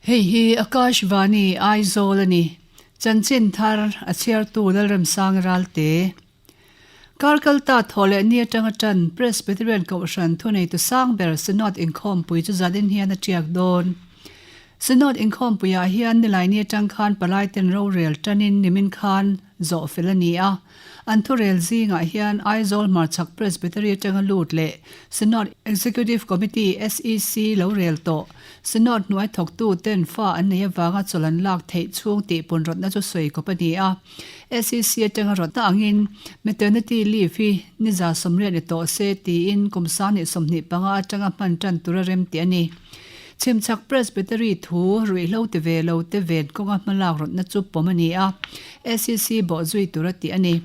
Hei hi Akashvani Aizawl a ni. Chanchin thar a chhiartu Lalremsang Ralte. Kar kalta thawh leh ni atanga tan Presbyterian Kohhran thuneitu sang ber Synod inkhawmpui chu zalin hian a tiak dawn. Synod inkhawmpuiah hian Nilaini atang khan palaiten rorel tanin nimin khan zawh fel a ni a. An thurel zingah hian Aizawl Hmarchhak Presbytery atanga lut leh Synod Executive Committee, SEC, lo rel tawh Synod hnuai thawktu ten fa an nei avanga chawlh an lak theih chhung tih pun rawtna chu sawi kawp a ni a. SEC atanga rawtna angin maternity leave hi ni 180 ni tawh se tiin kum 2025 atanga hman tan tura rem tih a ni. Chhimchhak Presbytery thu ruihhlo ti ve lo te ven kawnga hmalak rawtna chu pawm a ni a, SEC bawhzui tura tih a ni.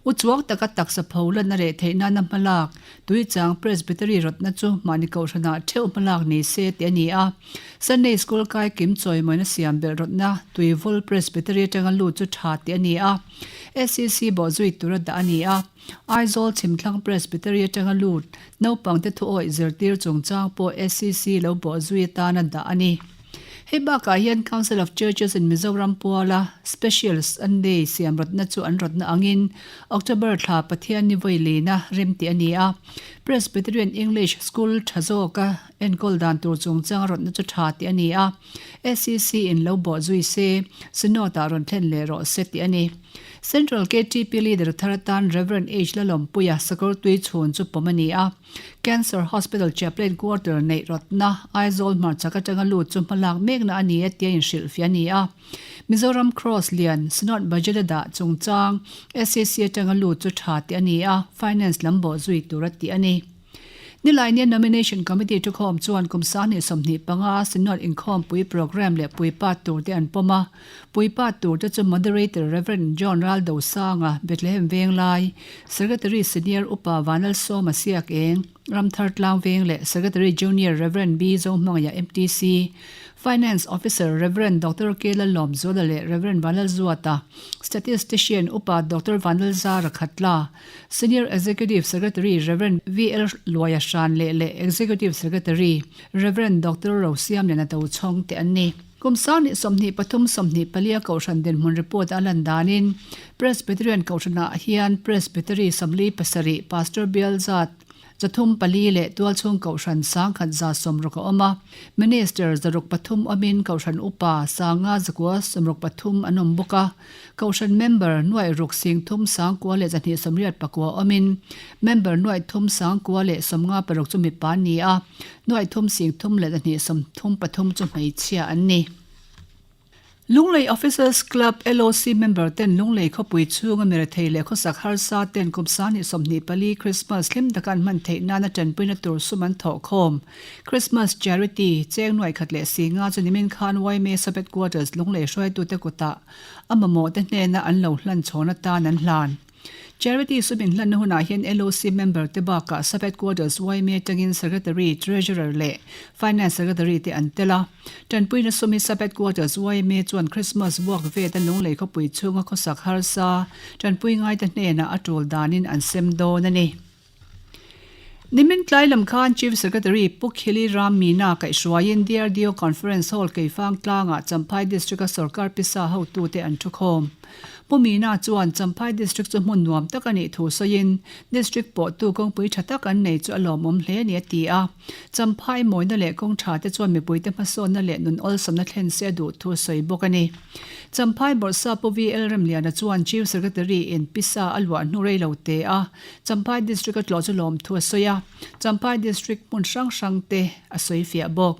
U chuang taka taksa pho lan a reh theih nana hmalak, Tuichang Presbytery rawtna chu mahni kohhranah theuh hmalak ni se tih a ni a. Sunday School kai kim chawimawina siam belh rawtna Tuivul Presbytery atanga lut chu tha tih a ni a. SEC bawhzui tura dah a ni a. Aizawl Chhimthlang Presbytery atanga lut naupangte thuawih zirtir chungchang pawh SEC lo bawhzui atana dah a ni. Hei bakah hian Council of Churches in Mizoram puala Special Sunday siam rawtna chu an rawtna angin October thla Pathian ni vawi lina rem tih a ni a. Presbyterian English School tha zawka enkawl dan tur chungchanga rawtna chu tha tih a ni a. SEC in lo bawhzui se, Synod-ah rawn thlen leh rawh se tih a ni. Central KTP Leader thar atan Rev. H. Lalawmpuia Sakawrtui chhun chu pawm a ni a. Cancer Hospital Chaplain Quarter neih rawtna Aizawl hmarchhak atanga lut chu hmalak mekna a ni e tia inhrilhfiah a ni a. Mizoram Cross lian Synod Budget a dah chungchang SEC atanga lut chu tha tih a ni a, Finance lam bawhzui tur a tih a ni. Nilaini Nomination Committee thukhawm chuan kum 2025 Synod inkhawmpui programme leh puipa turte an pawm a. Puipa turte chu Moderator Rev. John Raldosanga, Bethlehem Venglai, Secretary Senior Upa Vanlalsawma Siak Eng, Ramthar Tlang Veng leh Secretary Junior Rev. B. Zohmangaya MTC, Finance Officer Rev. Doctor K. Lalawmzuala leh Rev. Vanlalzuata, Statistician Upa Doctor Vanlalzara Khatla, Senior Executive Secretary Rev. VL Luaia Hran leh leh Executive Secretary Rev. Doctor Rosiamliana Tochhawng te an ni. Kum 2023 24 a Kohhran dinhmun report a lan danin Presbyterian Kohhranah hian Presbytery 47 Pastor Bial zat 304 leh Tualchhung Kohhran 1160 a awm a. Minister 603 awmin Kohhran Upa 593 an awm bawk a. Kohhran member nuaih ruk 30 9,289 awmin member nuaih thum 9,056 chu mipa an ni a. Nuaih thum 30 leh 233 chu hmeichhia an ni. Lunglei Officers Club, LOC, member ten Lunglei khawpui chhunga mirethei leh khawsak harsa ten kum 2024 Christmas hlim taka an hman theih nana tanpuina tur sum an thawh khawm. Christmas Charity, Cheng nuaih khat leh singa chu nimin khan YMA Sub-Headquarters Lunglei hruaitute kutah a mamawhte hnena an lo hlan chhawn atan an hlan. Charity sum inhlanna hunah hian LOC member te bakah Sub-Headquarters yma atangin Secretary, Treasurer leh Finance Secretary te an tel a. Tanpuina sum hi Sub-Headquarters yma chuan Christmas vuak vet a Lunglei khawpui chhunga khawsak harsa tanpui ngaite hnenah a tul danin an sem dawn a ni. Nimin tlai lam khan Chief Secretary Pu Khili Ram Meena kaihhruaiin DRDO Conference Hall Keifang tlangah Champhai District-a sorkar pisa hotute an thukhawm. Pu Meena chuan Champhai District chu hmun nuam tak a nih thu sawiin District pawhtu kawngpui tha tak an nei chu a lawmawm hle a ni a ti a. Champhai mawina leh kawng tha te chuan mipuite hmasawnna leh nun awlsamna thlen se a duh thu a sawi bawk a ni. Champhai Bawrhsa Pu VL Remliana chuan Chief Secretary in pisa a luah hnu rei lo te a, Champhai District a tlawh chu lawmthu a sawi a, Champhai District hmun hrang hrang te a sawi fiah bawk.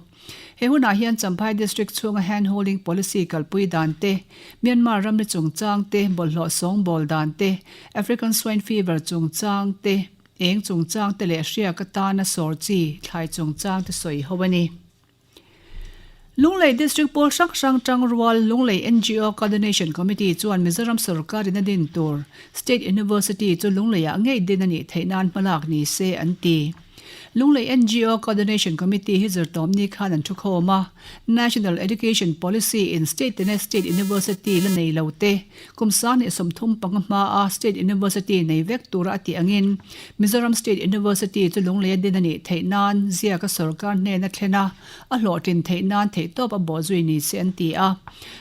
He hunah hian Champhai District chhunga hand holding policy kalpui dan te, Myanmar ramri chungchang te, bawlhhlawh sawngbawl dan te, African Swine Fever chungchang te, eng chungchang te leh hriak atana sawr chi thlai chungchang te sawi ho a ni. Lunglei District pawl hrang hrang tangrual Lunglei NGO Coordination Committee chuan Mizoram sorkarin a din tur State University chu Lungleiah ngei din a nih theih nan hmalak ni se an ti. Lunglei NGO Coordination Committee hi zirtawmni khan an thukhawm a, National Education Policy in State tena State University la nei lo te kum 35 hmaa State University nei vek tura a tih angin Mizoram State University chu Lungleia din a nih theih nan ziaka sorkar hnena thlen a, a hlawhtlin theih nan theihtawp a bawhzui ni se an ti a.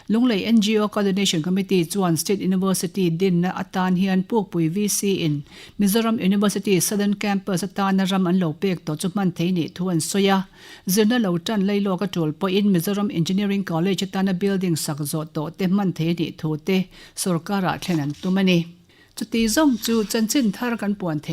Lunglei NGO Coordination Committee chuan State University dinna atan hian Pukpui VC in Mizoram University Southern Campus atana ram an lo pek tawh chu hman thei nih thu an sawi a. Zirna lo tan lailawk a tul pawhin Mizoram Engineering College atana building sak zawh tawh te hman thei a nih thu te sorkarah thlen an tum a ni. Chuti zawng chu chanchin thar kan puan theih.